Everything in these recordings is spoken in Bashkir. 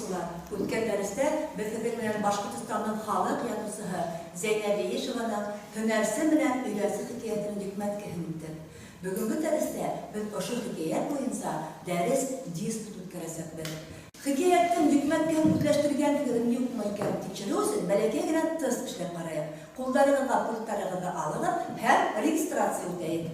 Укучылар, үткән дәрестә без сезнең белән Башкортостанның халык язучыһы Зәйнәб Биишеваның Һөнәрсе менән өйрәнсе хикәятенең йөкмәткеһен үттек. Бөгөнге дәрестә без ошо хикәят буенча дәрес диспут үткәрәсәкбез. Хикәяттең йөкмәткеһен үзләштергәнлегегезме юкмы икәнен тикшерү өчен бәләкәй генә тест эшләп караек. Кулдарыгызга пультларыгызны алыгыз һәм регистрация үтәек.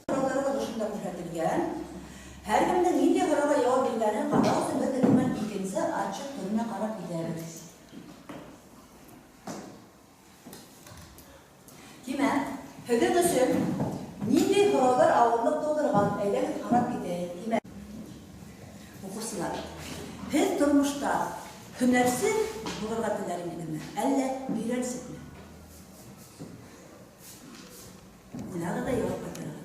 Сорауларыбыз шунда күрсәтелгән. Һәркемнең нинди сорауга җавап биргәнен карау өчен без белән икенче отчет төренә карап китәбез. Димәк, һеҙҙең өсөн ниндәй һораулар авырлыҡ тыуҙырған, әйҙәгеҙ ҡарап китәйек. Димәк, уҡыусылар, һеҙ тормошта һөнәрсе булырға теләр инегеҙме, әллә өйрәнсекме? Уйлағыҙ ҙа яуап ҡайтарығыҙ.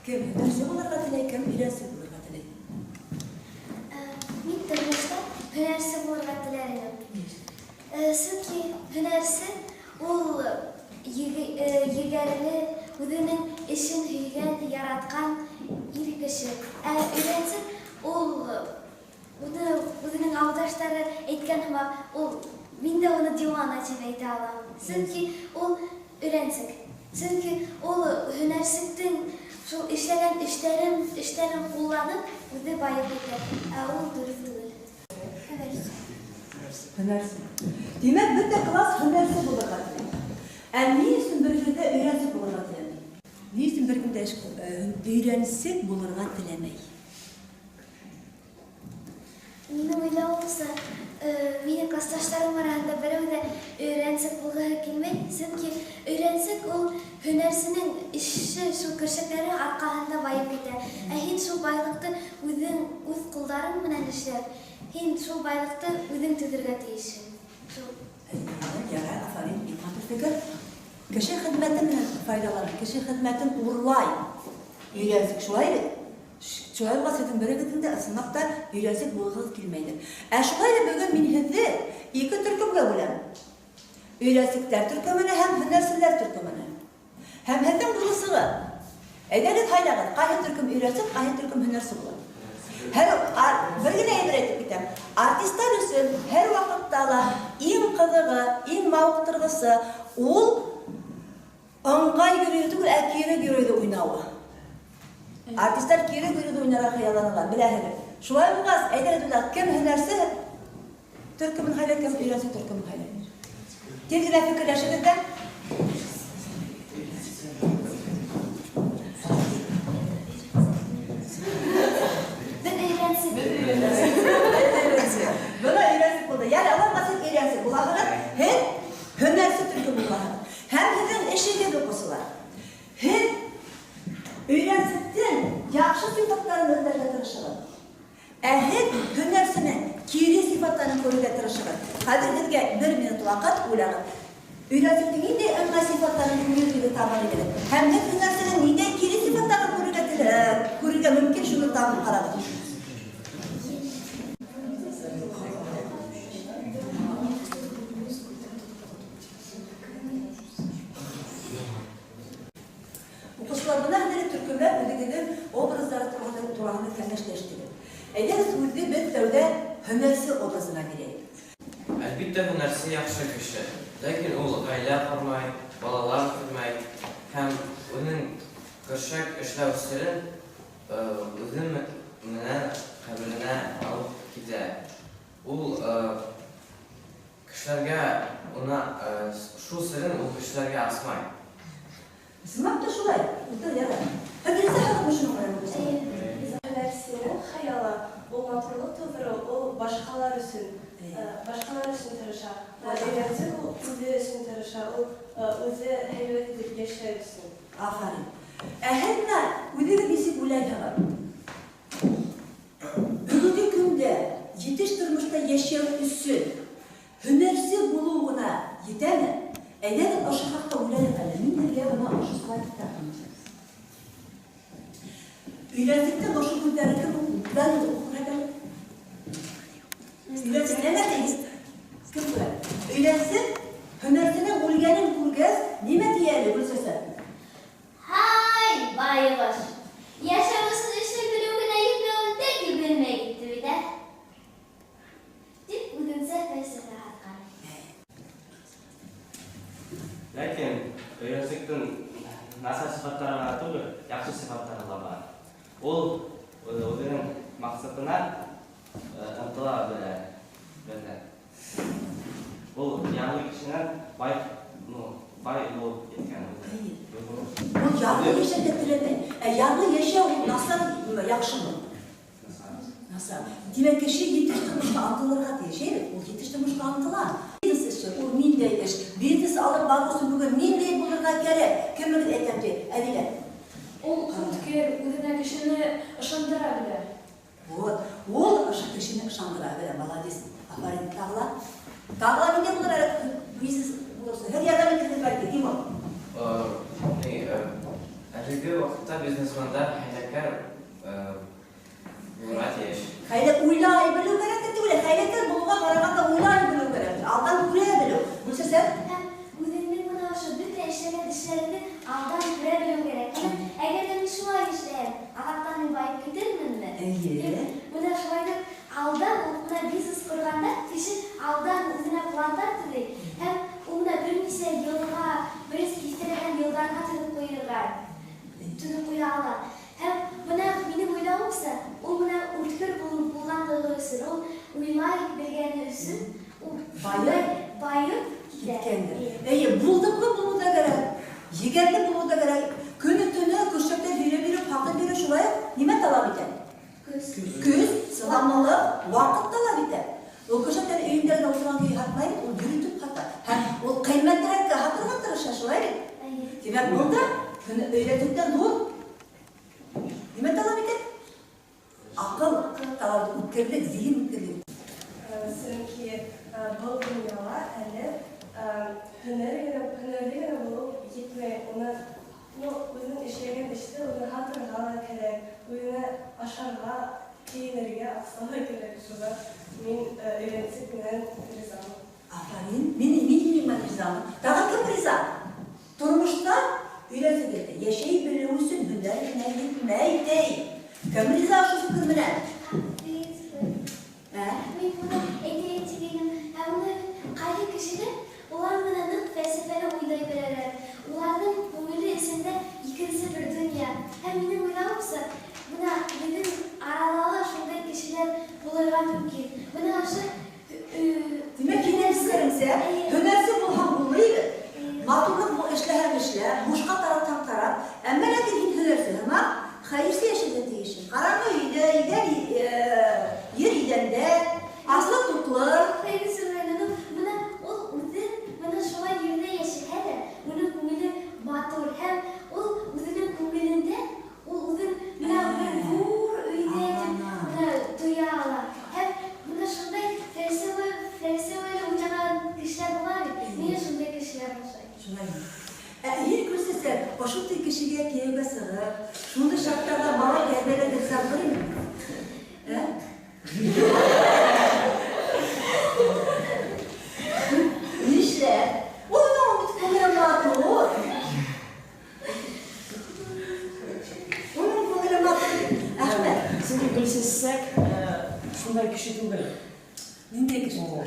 Кем һөнәрсе булырға теләй, кем өйрәнсек булырға теләй? Мин тормошта һөнәрсе булырға теләр инем. Сөнки һөнәрсе ул егәрле, үҙенең эшен һөйгән, яратҡан ир кеше. Ә өйрәнсек ул уны үҙенең ауылдаштары әйткән һымаҡ, ул мин дә уны диуана тип әйтә алам. Сөнки ул өйрәнсек. Сөнки ул һөнәрсектең шул эшләгән эштәрен ҡулланып, үҙе байып китә. Ә ул дөрөҫ түгел. Һөнәрсе. Һөнәрсе. Димәк, бөтә класс һөнәрсе булырға теләй. Ә ни өсөн берегеҙ ҙә өйрәнсек булырға теләмәй? Ни өсөн бер кем дә өйрәнсек булырға теләмәй? Минең уйлауымса, минең классташтарым араһында берәү ҙә өйрәнсек булғыһы килмәй, сөнки өйрәнсек ул һөнәрсенең эше шул көршәкләре арҡаһында байып китә. Ә һин шул байлыҡты үҙең үҙ ҡулдарың менән эшләп, һин шул байлыҡты үҙең төҙөргә тейешһең. Шул. Ярай, афарин, бик матур фекер. Кеше хеҙмәте менән файҙалана, кеше хеҙмәтен урлай. Өйрәнсек, шулай бит? Шулай булғас, һеҙҙең берегеҙҙең дә ысынлап та өйрәнсек булғығыҙ килмәйҙер. Ә шулай ҙа бөгөн мин һеҙҙе ике төркөмгә бүләм. Өйрәнсектәр төркөмөнә һәм һөнәрселәр төркөмөнә. Һәм һеҙҙең бурысығыҙ. Әйҙәгеҙ һайлағыҙ, ҡайһы төркөм өйрәнсек, ҡайһы төркөм һөнәрсе була. Һәр бер генә әйбер әйтеп китәм. Артистлар өсөн һәр ваҡытта ла иң ҡыҙығы, иң мауыҡтырғысы ул ыңғай геройҙы түгел, ә кире геройҙы уйнауы. Артистлар кире геройҙы уйнарға хыялланалар, беләһегеҙ. Шулай булғас, әйҙәгеҙ уйлағыҙ, кем һөнәрсе төркөмөн һайлай, кем өйрәнсе төркөмөн һайлай. Тиҙ генә фекерләшегеҙ ҙә. Беҙ өйрәнсек. Беҙ өйрәнсек. Бына өйрәнсек булды. Йәнә уларға һеҙ өйрәнсек булаһығыҙ, һеҙ һөнәрсе төркөм булаһығыҙ. Һәм һеҙҙең эшегеҙ, уҡыусылар. Һеҙ өйрәнсектең яҡшы сифаттарын эҙләргә тырышығыҙ. Ә һеҙ һөнәрсенең кире сифаттарын күрергә тырышығыҙ. Хәҙер һеҙгә бер минут ваҡыт, уйлағыҙ. Өйрәнсектең ниндәй ыңғай сифаттарын күрер табыр инегеҙ? Һәм һеҙ һөнәрсенең ниндәй кире сифаттарын күрергә мөмкин, шуны табып ҡарағыҙ. Уҡыусылар, бына һеҙ төркөмдә үҙегеҙҙең образдары тураһында кәңәшләштегеҙ. Әйҙәгеҙ, һүҙҙе беҙ тәүҙә һөнәрсе образына бирәйек. Әлбиттә, һөнәрсе яҡшы кеше, ләкин ул ғаилә ҡормай, балалар үҫтермәй һәм үҙенең көршәк эшләү серен үҙе менән ҡәберенә алып китә. Ул кешеләргә уны шул серен ул кешеләргә асмай. Ысынлап та шулай, ултыр, ярай. Һеҙ ризаһығыҙмы шуның менән, уҡыусылар? Һөнәрсенең хыялы ул матурлыҡ тыуҙырыу, ул башҡалар өсөн, башҡалар өсөн тырыша. Ә өйрәнсек ул үҙе өсөн тырыша, ул үҙе һәйбәт итеп йәшәү өсөн. Афарин. Ә һеҙ менә үҙегеҙ нисек уйлайһығыҙ? Бөгөнгө көндә етеш тормошта йәшәү өсөн һөнәрсе булыу ғына етәме? Әйҙәгеҙ ошо хаҡта уйлайыҡ әле. Мин һеҙгә бына ошо слайдты тәҡдим итәм. Өйрәнсектең ошо һүҙҙәре кем Данил уҡып әле? Өйрәнсек нәмә ти? Кем күрә? Өйрәнсек һөнәрсенең үлгәнен күргәс, нимә ти әле, Гөлсәсәк? Һай! Өйрәнсектең насар сифаттары ғына түгел, яҡшы сифаттары ла бар. Ул үҙенең маҡсатына ынтыла белә. Белә. Ул ярлы кешенән бай, ну, бай булып киткән. Ул ярлы яшәргә теләмәй. Ә ярлы яшәү ул насар, яҡшымы? Насар. Димәк, кеше етеш тормошҡа ынтылырға тейеш, әйе? Ул етеш тормошҡа ынтыла. Бизнес эше, ул ниндәй эш? Бизнес алып барыу өсөн бөгөн ниндәй булырға кәрәк? Кемегеҙ әйтәм ти? Әдилә. Ул үткер, үҙенә кешене ышандыра белә. Вот. Ул ошо кешене ышандыра белә. Молодец. Афарин. Тағы ла. Тағы ла ниндәй булыр әле бизнес булырса? Һеҙ ярҙам итерһегеҙ бәлки, Тимур. Әлеге ваҡытта бизнесмендар хәйләкәр булырға тейеш. Хәйлә уйлай белеү кәрәк тә түгел, хәйләкәр булыуға ҡарағанда уйлай белеү кәрәк. Алдан күрә белеү. Гөлсәсәк? Һәм үҙеңдең бына ошо бөтә эшләгән эшләреңде алдан күрә белеү кәрәк. Һәм әгәр ҙә мин шулай эшләһәм, аҙаҡтан мин байып китерменме? Эйе. Бына шулай итеп алдан ул бына бизнес ҡорғанда кеше алдан үҙенә пландар төҙөй һәм ул бына бер нисә йылға, бер тиҫтәләгән йылдарға төҙөп ҡуйырға, төҙөп ҡуя ала. Һәм бына минең уйлауымса, ул бына үткер булғанлығы өсөн, ул уйлай белгәне өсөн, ул Байып байып китә. киткәндер. Эйе, булдыҡлы булыу ҙа кәрәк, егәрле булыу ҙа кәрәк. Көнө-төнө көршәктәр һөйрәп йөрөп, һатып йөрөү шулай уҡ нимә талап итә? Көс. Көс, сыҙамлылыҡ, ваҡыт талап итә. Ул көршәктәр өйөндә генә ултырған көйө һатмай, ул йөрөтөп һата. Һәм ул ҡиммәтерәккә һатырға тырыша, шулай бит? Эйе. Тимәк, был да өйрәтеүҙән ҙур нимә талап итә? Аҡыл талап, үткерлек, зиһен үткерлек. Сөнки был донъяла әле һөнәр генә, һөнәрле генә булыу етмәй. Уны, ну, үҙең эшләгән эште уны һатырға ла кәрәк, үҙеңә ашарға, кейенергә аҡса ла кәрәк. Шуға мин өйрәнсек менән ризамын. Афарин. Мин һинең ризамын. Тағы кем риза? Тормошта өйрәнсек әйтә, йәшәй белеү өсөн һөнәр генә етмәй ти. Кем риза ошо фекер менән? Ә? Мин быны әйтәйем тигәйнем. Ә бына ҡайһы кешеләр улар менән ныҡ фәлсәфәле уйлай беләләр. Уларҙың күңеле эсендә икенсе бер донъя. Һәм минең уйлауымса, бына беҙҙең арала ла шундай кешеләр булырға мөмкин. Бына ошо Тимәк, һинең фекереңсә, һөнәрсе булһаң булмай бит. Матурлыҡ бул эшләһәң эшлә, бушҡа таратһаң тарат. Әммә ләкин һин һөнәрсе һымаҡ хәйерсе йәшәргә тейешһең. Ҡараңғы өйҙә, иҙән, ер иҙәндә, аслы туҡлы. Хәйерсе менән, бына ул үҙе бына шулай ерҙә йәшәһә лә, уның күңеле матур һәм ул үҙенең күңелендә ул үҙен бына бер ҙур өйҙә тип бына тоя ала. Һәм бына шундай фәлсәфәле уйлаған кешеләр була бит. Миңә шундай кешеләр оҡшай. Шулаймы? Ә һин күрсәтсәң, ошондай кешегә кейәүгә сығып, шундай шарттарҙа бала тәрбиәләргә риза булыр инеңме? Ә? Нишләп? Уның бит күңеле матур. Уның күңеле матур. Әхмәт. Сөнки Гөлсәсәк шундай кеше түгел. Ниндәй кеше? Ул